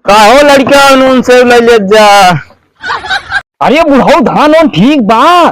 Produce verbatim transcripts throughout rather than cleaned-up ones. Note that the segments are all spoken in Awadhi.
काहो लड़का, नून सेव लइ लेत जा। अरे बुढ़ऊ, धान ओन ठीक बा।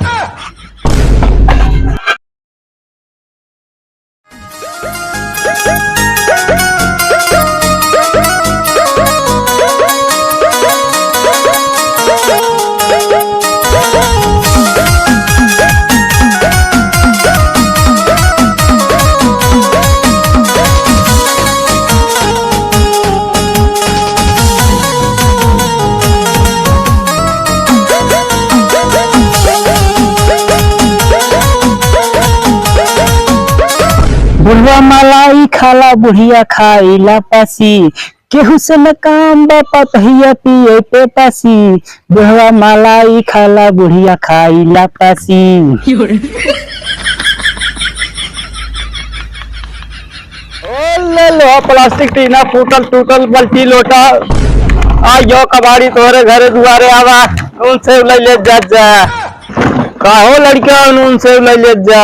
बुढ़वा मलाई खाला, बुढ़िया खाइला पासी, केहू से न काम बा, पतहिया पिए पेपासी। बुढ़वा मलाई खाला, बुढ़िया खाइला पासी। ओ ले लो, प्लास्टिक टीना, फूटल टूटल बल्टी लोटा, आ यो कबाड़ी तोहरे घरे दुआरे आवा, नून सेव लइ लेत जा। काहो लड़का, नून सेव लइ लेत जा।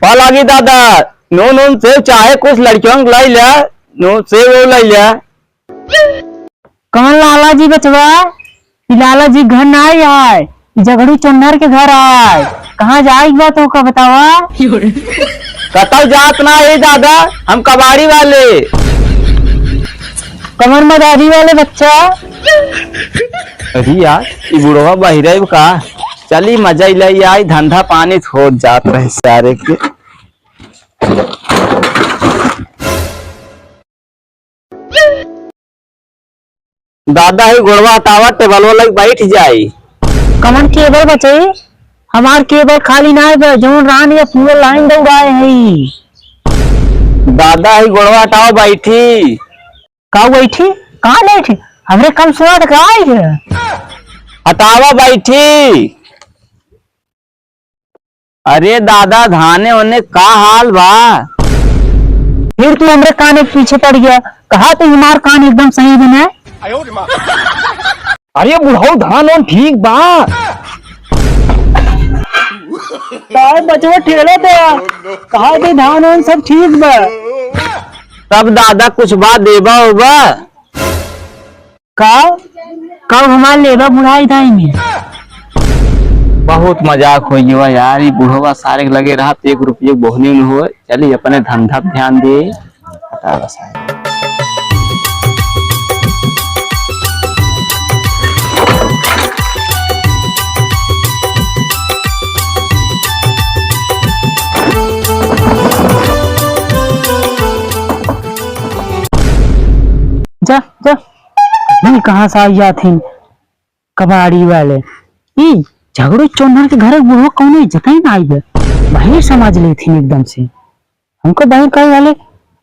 पा लागी दादा, नून, नून सेव चाहे कुछ लड़कियों के लइ ले, नून सेव वो लइ ले। कौन लाला जी बचवा? ई लाला जी घर नाहीं आए, ई झगड़ू चोन्हर के घर आए। कहाँ जाए के बा तोहका बतावा? कतौ जात ना है दादा, हम कबाड़ी वाले। कमर मदारी वाले बच्चा। अरे यार, ई बुढ़वा बहिराइब का? चली मजा ही लई आई, धंधा पानी होत जात रहे सारे के। दादा ही गोड़वा हटावा, टेबलवा लग बैठ जाई। कमन केबल बचई? हमार केबल खाली ना बा, जौन रान या पूरा लाइन दौड़ाए हई। दादा ही गोड़वा हटावा, बैठी। का बैठी? कहाँ बैठी? हमरे कम सुनात का आई है? हटावा बैठी। अरे दादा, धाने ओने का हाल बा? फिर तू हमरे काने के पीछे पड़ गया। कहा तू हमार कान एकदम सही बना है। अरे बुढ़ऊ, धान ओन ठीक बा? तार बचवा ठेला तो कहा तू धान ओन सब ठीक बा? तब दादा कुछ बा देबा उबा? का? कब हमार लेबा बुढ़ाई दाई में? बहुत मजाक होइ गवा यार, ई बुढ़वा सारे के लगे रहा तो एक रुपये बोहनी न हो। चली अपने धंधा पे ध्यान दे। पता बस है। जा, जा। नहीं, कहाँ से आई जात हिन कबाड़ी वाले? ई झगड़ू चोन्हर के घरे बुढ़वा कौनो इज्जत ही ना आई बे। बाहर समझ लेथिन एकदम से। हमको बाहर कहे वाले,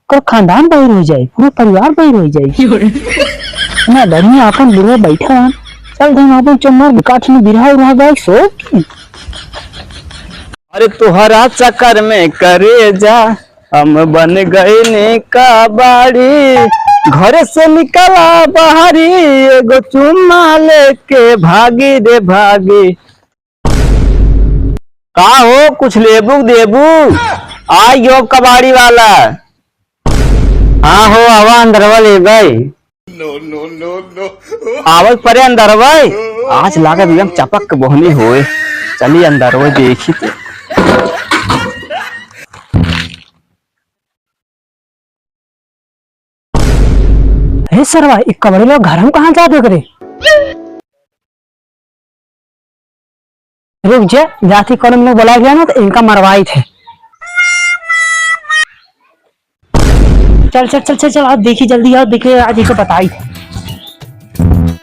कर खानदान बाहर हो जाए, पूरा परिवार बाहर हो जाए। ना बढ़िया अपन बुढ़वा बैठा है। चल दे अपन चोन्हर काठ में बिरहा उरहा गए सो। अरे तोहरा चक्कर में करेजा हम बन गईनी कबाड़ी, घर से निकला बाहरी, एगो चुम्मा लेके भागी रे भागी। का हो, कुछ लेबू देबू? आ यो कबाड़ी वाला। हाँ हो, आवा अंदरवा लेबै। No, no, no, no। आवत परे अंदरवा। आज लागत एकदम चपक के बोहनी होए। चली अंदरवा देखी तो। अरे सरवा, ई कबाड़ी लोग घर हम कहाँ जात करे? रुक जा, जाति कौन लोग बुला गया ना तो इनका मरवाई थे। चल, चल, चल, चल, चल, आज देखी, जल्दी आओ, देखी, आज इनको बताई थे।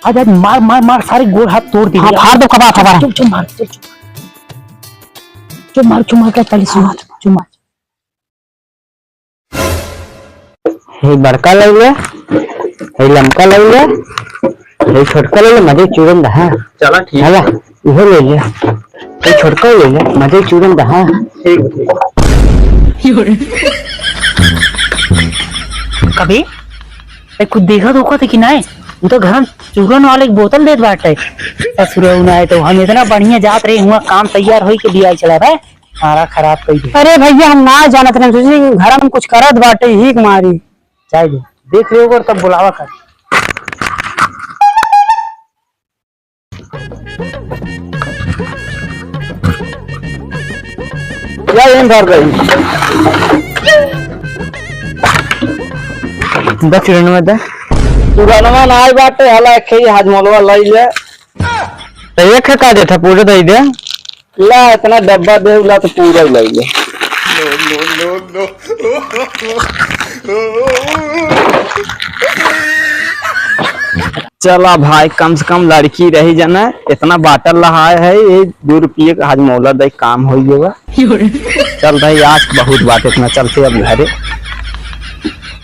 आज, आज मार, मार, मार, सारे गोड़ हाथ तोड़ दिए। हाँ, फाड़ दो, कबाब हमारा। चुप, चुप, मार, चुप, चुप। चुप, मार, चुप, मार, चल, पहले सुन, चुप, मार। हे बड़का ले ले, हे लमका ले ले, हे छोटका ले ले, मजे चूरन दहा। चला ठीक। चला, इहो ले ले। हे छोटका ले ले, मजे चूरन दहा। ठीक, ठीक। कभी ए, कुछ देखत होखत है कि नाय? उ तो घर में चूरन वाले के बोतल देत बाटे। ससुरे उ ना है तो हम इतना बढ़िया जात रहे हुआ, काम तैयार होई के बियाह चला रहा है। सारा खराब कई दे। अरे भैया, हम ना जानत रहे, सोचे कि घर में कुछ करत बाटे, ही के मारी। जाए दे। देख रहे हो, तब बुलावा कर। या इन धर गई। दस रन में दे। पुरानवा ना आई बाटे, हला एक ही हाजमोलवा लई ले। तो एक है का देता, पूरे दे दे। ला, इतना डब्बा दे, ला तो पूरा ही लई ले। चला भाई, कम से कम लड़की रही जना, इतना बाटल रहा है, ये दो रुपये का हाजमोला दे काम हो गया। चल भाई, आज बहुत बात, इतना चलते अब घरे।